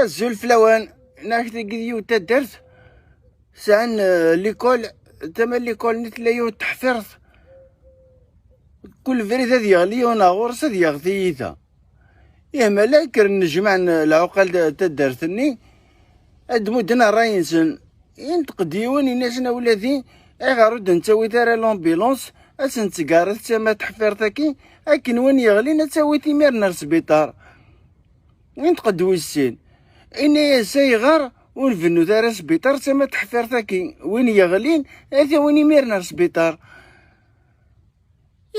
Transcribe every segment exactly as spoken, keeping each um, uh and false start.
Azul fell-awen. Nak tigi d yiwet taddart sɛan, eh, likol, tama likol-nni tella yiwet teḥfirt. Kul brid ad yeɣli yiwen ɣur-s ad yaɣ tiyita. Ih, ma la kkren jemɛen lɛuqal d-, taddart-nni, ad d-mudden ṛṛay-nsen. Inṭeq-d yiwen, ini-asen: "A wladi, ayɣer ur d-nettawit ara l'ambulance, ad s-nettgaret tama teḥfirt-agi, akken win yeɣlin ad tawit imir-n ar sbiṭar?" Inṭeq-d wis sin, ini-as: "Ayɣer ur nbennut ara sbiṭar tama teḥfirt-agi, win yeɣlin ad t-awin imir-n ar sbiṭar?"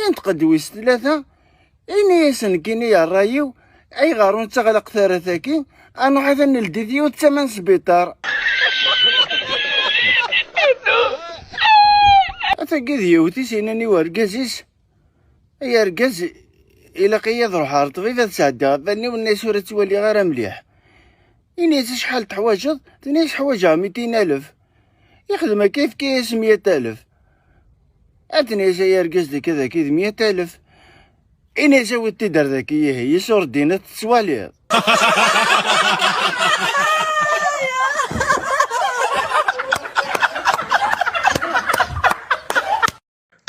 Inṭeq-d wis tlata, ini-as nekkini ṛṛay-iw: "Ayɣer ur nettaɣlaqet ara tagi, ad nruḥ ad neldit yiwet tama n sbiṭar?" Tagi d yiwet i s-yennan i urgaz-is: "Ay argaz, ilaq-iyi ad ruḥeɣ ar ṭṭbib ad sɛeddiɣ ɣef allen-iw", nna-as: "Ur ttwaliɣ ara mliḥ." Ini-as: "Acḥal teḥwaǧeḍ?" Tenna-as: "Ḥwaǧeɣ mitin alef." Ixdem akka, yefka-yas meyya alef. Ad tenna-as: "Ay argaz, dagi dagi d meyya alef." Ini-as: "Awi-t-id ar dagi, ihi, yis ur ddin ad tettwaliḍ."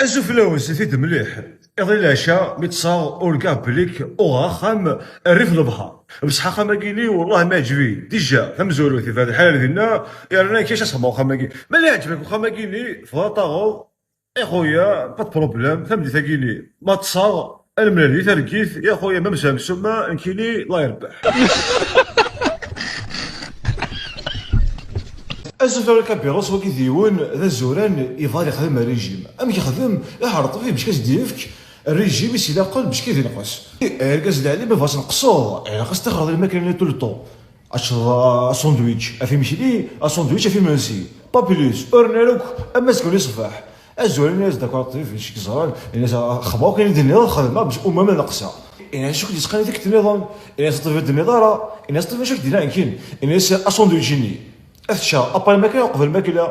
Azul fell-awen, slet-d mliḥ. Iḍ i leɛca, mi ṭṭseɣ, urgaɣ belli uɣeɣ axxam rrif lebḥer. Bṣeḥ axxam-agi-ni, wellah ma yeɛǧeb-iyi. Dija, tamezwarut, yebɛed lḥal ar dinna, yerna kan ad sxedmeɣ axxam-agi. Ma la yeɛǧeb-ak uxxam-agi-ni, tebɣa taɣeḍ, i xuya, pas de problème, tameddit-agi-ni, ma ṭṭseɣ, ad nemlal di targit, i xuya, ma msehmsuma, nekkini, la yerbeḥ. Azul fell-awen a Kabiros, wagi d yiwen d azuran yebɣa ad yexdem rrijim. Amek yexdem? Iruḥ ar ṭṭbib bac ad s-d-yefk rrijim i s-ilaqen bac ad inqes. Argaz n lɛali ma bɣa ad tneqseḍ, ilaq ad s-tixreḍ lmakla-nni tout le temps. Ad teččeḍ asandwich ɣef imekli, asandwich ɣef imensi. Pas plus, ur nerra akk am azgen i ṣṣbeḥ. Azuran ini-as d'accord ṭṭbib, acu k-ẓran? Ini-as: "Xedmeɣ akk ayen i d-tenniḍ, xedmeɣ bac uma ma neqseɣ." Ini-as: "Acu k-d-yesqan i tikkelt nniḍen?" Ini-as: "Ṭṭbib ur d-yenni ara." Ini-as: "Ṭṭbib acu k-d-yenna nekkini?" Ini-as: "Asandwich-nni." Ad t-ččeɣ après lmakla, uqbel lmakla.